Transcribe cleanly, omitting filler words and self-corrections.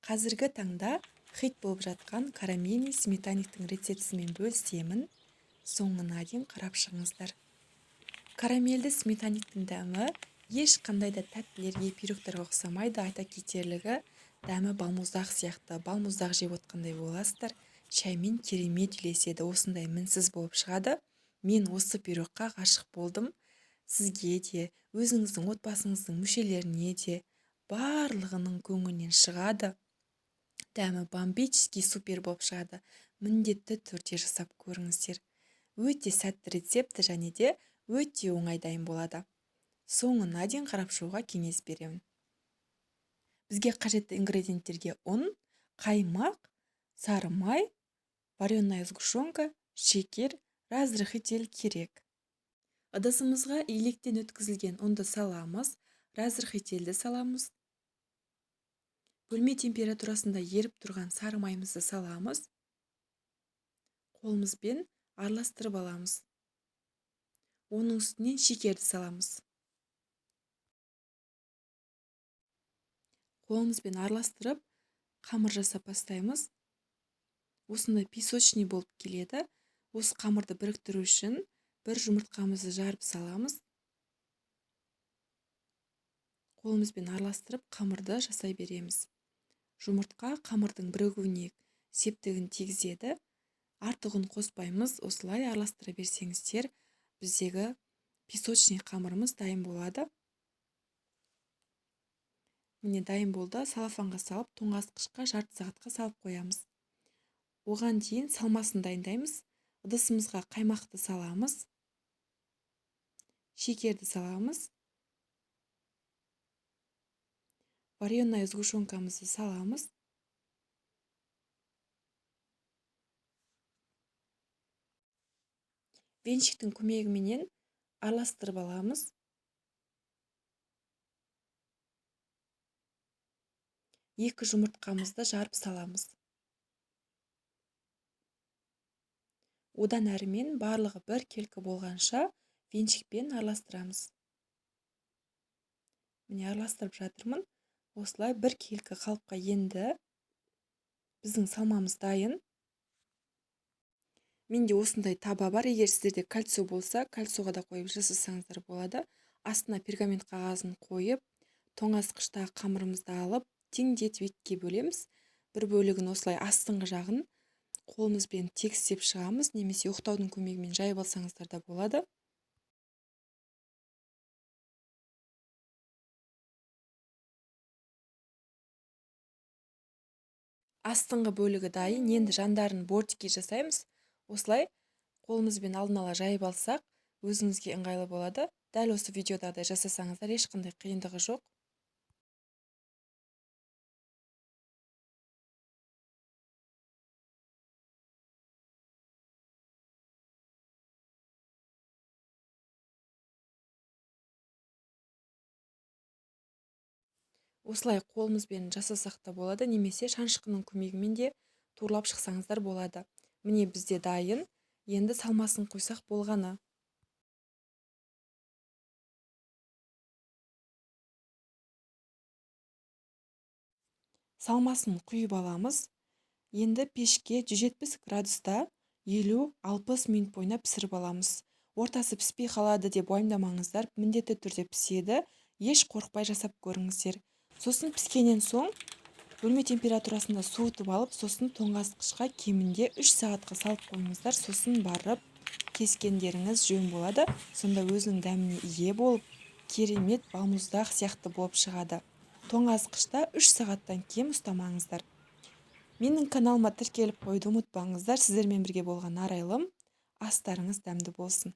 Қазіргі таңда хит болып жатқан карамельный сметанниктің рецептісімен бөлісемін. Соңына дейін қарап шығыңыздар. Карамельді сметанниктің дәмі ешқандай да тәттілерге, пирогтарға ұқсамайды. Айта кетерлігі, дәмі балмұздақ сияқты. Балмұздақ жеп отқандай боласыздар. Шаймен керемет үйлеседі. Осындай мінсіз болып шығады. Мен осы пирогқа ғашық болдым. Сізге де, өзіңіздің отбасыңыздың мүшелеріне де, барлығының көңілінен шығады. Дәмі бомбический супер болып шығады. Міндетті түрде жасап көріңіздер. Өте сәтті рецепті және де өте оңай дайын болады. Соңына дейін қарап шығуға кеңес беремін. Бізге қажетті ингредиенттерге ұн, қаймақ, сары май, вареная сгущенка, шекер, разрыхлитель керек. Ыдысымызға илектен өткізілген ұнды саламыз, разрыхлительді саламыз. Бөлме температурасында еріп тұрған сары майымызды саламыз. Қолымызбен араластырып аламыз. Оның үстінен шекерді саламыз. Қолымызбен араластырып, қамыр жасап бастаймыз. Осындай песочный болып келеді. Осы қамырды біріктіру үшін бір жұмыртқамызды жарып саламыз. Қолымызбен араластырып, қамырды жасай береміз. Жұмыртқа қамырдың бірігуіне септігін тигізеді. Артығын қоспаймыз. Осылай араластыра берсеңіздер, біздегі песочный қамырымыз дайын болады. Міне дайын болды. Салафанға салып, тоңазытқышқа жарты сағатқа салып қоямыз. Оған дейін салмасын дайындаймыз. Ыдысымызға қаймақты саламыз. Шекерді саламыз. Вареная сгущенкамызды саламыз. Венчиктің көмегіменен араластырып аламыз. Екі жұмыртқамызды жарып саламыз. Одан әрімен барлығы бір келкі болғанша венчикпен араластырамыз. Міне араластырып жатырмын. Осылай бір келкі қалыпқа енді. Біздің салмамыз дайын. Менде осындай таба бар. Егер сіздерде кольцо болса, кольцоға да қойып жасасаңыздар болады. Астына пергамент қағазын қойып, тоңазытқыштағы қамырымызды алып, теңдетіп екіге бөлеміз. Бір бөлігін осылай астыңғы жағын қолымызбен тегістеп шығамыз, немесе оқтаудың көмегімен жайып алсаңыздар да болады. Астыңғы бөлігі дайын. Енді жандарын бортики жасаймыз. Осылай қолымызбен алдын ала жайып алсақ, өзіңізге ыңғайлы болады. Дәл осы видеодағыдай жасасаңыздар ешқандай қиындығы жоқ. Осылай қолымызбен жасасақ та болады, немесе шанышқының көмегімен де турлап шықсаңыздар болады. Міне бізде дайын. Енді салмасын құйсақ болғаны. Салмасын құйып аламыз. Енді пешке 170 градуста 50-60 минут бойына пісіріп аламыз. Ортасы піспей қалады деп уайымдамаңыздар, міндетті түрде піседі. Еш қорықпай жасап көріңіздер. Сосын піскеннен соң бөлме температурасында суытып алып, сосын тоңазытқышқа кемінде 3 сағатқа салып қойыңыздар. Сосын барып кескендеріңіз жөн болады. Сонда өзінің дәміне ие болып, керемет балмұздақ сияқты болып шығады. Тоңазытқышта 3 сағаттан кем ұстамаңыздар. Менің каналыма тіркеліп қоюды ұмытпаңыздар. Сіздермен бірге болған Арайлым. Астарыңыз дәмді болсын.